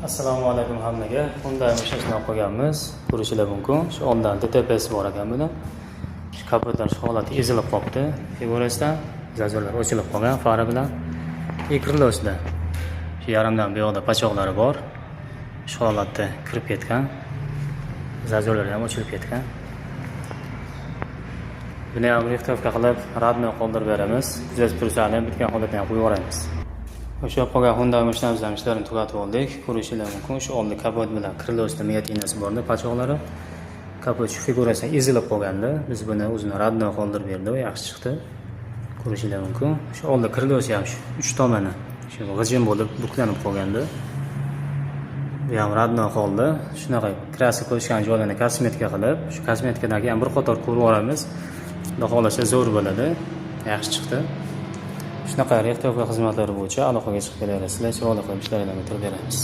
Assalomu alaykum hammaga. Hyundai mashinasini olib qo'yganmiz. Ko'rishinglar mumkin. Shu oldidan ДТП si bor ekan buni. Shu kapotlar shu holati ezilib qolibdi. Figurasidan зазор lar ochilib qolgan fara bilan. И крыло sida shu yarimdan bu yoqda pachoqlari bor. Shu holatda kirib ketgan. Зазор lar ham ochilib ketgan. Buni ham рихтовка qilib, родной qoldirib beramiz. Kuzatib turishlarni ham bitgan holatda ham qo'yib yuboramiz. O'sha qolgan Hyundai mashinamizni ham ishlarini tugatib oldik. Ko'rishinglar mumkin. Shu oldi kapot bilan крыло sida вмятина si borda, pachoqlari. Kapot shu figurasi ezilib qolgandi. Biz buni o'zini родной qoldirib berdik, yaxshi chiqdi. Ko'rishinglar mumkin. Shu oldi крыло si ham shu uch tomoni shu g'ijim bo'lib buklanib qolgandi. Bu ham родной qoldi. Shunaqa краска qo'yishgan joylarni kosmetika qilib, shu kosmetikadan keyin bir qator ko'rib yuboramiz. Xudo xohlasa, zo'r bo'ladi. Yaxshi chiqdi. Shunaqa рихтовка xizmatlari bo'yicha aloqaga chiqib kelaverasizlar. Chiroyli qilib ishlaringlarni bitirib beramiz.